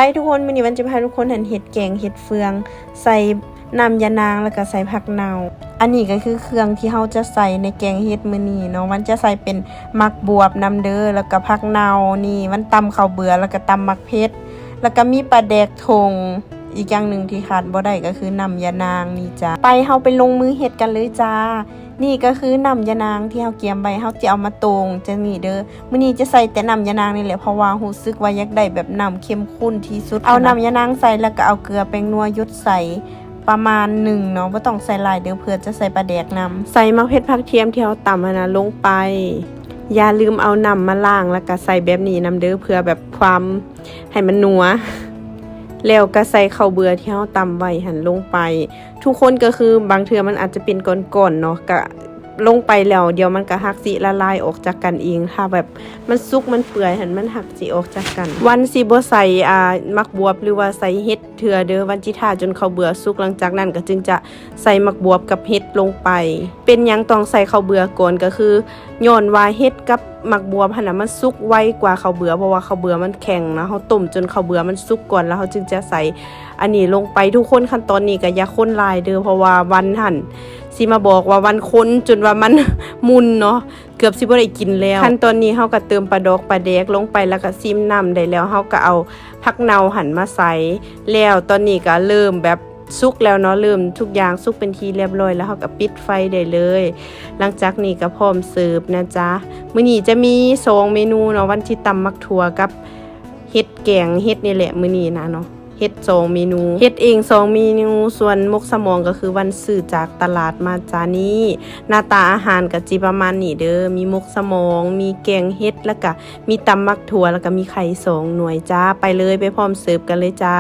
ໄປທຸກຄົນ ມື້ນີ້ວັນຈະພາທຸກຄົນຫັ້ນເຮັດແກງເຫັດເຟືອງ ໃສ່ນ້ຳຢານາງ ແລ້ວກໍໃສ່ຜັກເນົ່າ. ອັນນີ້ກໍຄືເຄື່ອງທີ່ເຮົາຈະໃສ່ໃນແກງເຫັດມື້ນີ້ເນາະ. ວັນຈະໃສ່ເປັນໝາກບວບນຳເດີ ແລ້ວກໍຜັກເນົ່າ. ນີ້ວັນຕຳເຂົ້າເບືອ ແລ້ວກໍຕຳໝາກເຜັດ ແລ້ວກໍມີປາແດກຖົງ. ອີກຢ່າງໜຶ່ງທີ່ຂາດບໍ່ໄດ້ກໍຄືນ້ຳຢານາງນີ້ຈ້າ. ໄປ ເຮົາໄປລົງມືເຮັດກັນເລີຍຈ້າ. ນີ້ກໍຄືນ້ຳຢານາງທີ່ເຮົາກຽມໄວ້ ເຮົາຈະເອົາມາໂຕ່ງຈັ່ງນີ້ເດີ. ມື້ນີ້ຈະໃສ່ແຕ່ນ້ຳຢານາງນີ້ແຫຼະ ເພາະວ່າຮູ້ສຶກວ່າຢາກໄດ້ແບບນ້ຳເຂັ້ມຂຸ້ນທີ່ສຸດ. ເອົານ້ຳຢານາງໃສ່ ແລ້ວກໍເອົາເກືອແປ້ງນົວຢົດໃສ່ປະມານໜຶ່ງເນາະ ບໍ່ຕ້ອງໃສ່ຫຼາຍເດີ ເພື່ອຈະໃສ່ປາແດກນຳ. ໃສ່ໝາກເຜັດຜັກທຽມທີ່ເຮົາຕຳຫັ້ນນະລົງໄປ. ຢ່າລືມເອົານ້ຳມາລ້າງ ແລ້ວກໍໃສ່ແບບນີ້ນຳເດີ ເພື່ອແບບຄວາມໃຫ້ມັນນົວ. ແລ້ວກໍໃສ່ເຂົ້າເບືອທີ່ເຮົາຕຳໄວ້ຫັ້ນລົງໄປ. ທຸກຄົນກໍຄືບາງເທື່ອມັນອາດຈະເປັນກ້ອນໆເນາະ ກະລົງໄປແລ້ວ ດຽວມັນກະຮັກຊິລະລາຍອອກຈາກກັນເອງ. ຖ້າແບບມັນສຸກມັນເປື່ອຍຫັ້ນ ມັນຮັກຊິອອກຈາກກັນ. ວັນຊິບໍ່ໃສ່ ອ່າ ໝາກບວບ ຫຼືວ່າໃສ່ເຫັດເທື່ອເດີ. ວັນຊິຖ້າຈົນເຂົ້າເບືອສຸກ ຫຼັງຈາກນັ້ນກໍຈຶ່ງຈະໃສ່ໝາກບວບກັບເຫັດລົງໄປ. ເປັນຫຍັງຕ້ອງໃສ່ເຂົ້າເບືອກ່ອນ ກໍຄືຍ້ອນວ່າເຫັດກັບໝາກບວບຫັ້ນນະ ມັນສຸກໄວກວ່າເຂົ້າເບືອ ເພາະວ່າເຂົ້າເບືອມັນແຂງເນາະ. ເຮົາຕົ້ມຈົນເຂົ້າເບືອມັນສຸກກ່ອນ ແລ້ວເຮົາຈຶ່ງຈະໃສ່ ອັນນີ້ລົງໄປ. ທຸກຄົນ ຂັ້ນຕອນນີ້ກໍຢ່າຄົນຫຼາຍເດີ ເພາະວ່າວັນຫັ້ນ ຊິມາບອກວ່າວັນຄົນຈົນວ່າມັນໝຸ່ນເນາະ ເກືອບຊິບໍ່ໄດ້ກິນແລ້ວ. ຂັ້ນຕອນນີ້ເຮົາກໍເຕີມປາດອກປາແດກລົງໄປ ແລ້ວກໍຊີມນ້ຳໄດ້ແລ້ວ ເຮົາກໍເອົາຜັກເນົ່າຫັ້ນມາໃສ່. ແລ້ວຕອນນີ້ກໍເລີ່ມແບບສຸກແລ້ວເນາະ ເລີ່ມທຸກຢ່າງສຸກເປັນທີ່ລຽບຮ້ອຍແລ້ວ ເຮົາກໍປິດໄຟໄດ້ເລີຍ. ຫຼັງຈາກນີ້ກໍພ້ອມເສີບນະຈ໊ະ. ມື້ນີ້ຈະມີສອງເມນູເນາະ ວັນຊິຕຳໝາກຖົ່ວກັບເຫັດແກງເຫັດນີ້ແຫຼະ ມື້ນີ້ນະເນາະ. ເຮັດສອງເມນູ ເຮັດເອງສອງເມນູ. ສ່ວນໝົກສະໝອງກໍຄືວັນຊື້ຈາກຕະຫຼາດມາຈ້າ. ນີ້ໜ້າຕາອາຫານກໍຊິປະມານນີ້ເດີ ມີໝົກສະໝອງ ມີແກງເຫັດ ແລ້ວກະມີຕຳໝາກຖົ່ວ ແລ້ວກະມີໄຂ່ສອງໜ່ວຍຈ້າ. ໄປເລີຍ ໄປພ້ອມເສີບກັນເລີຍຈ້າ.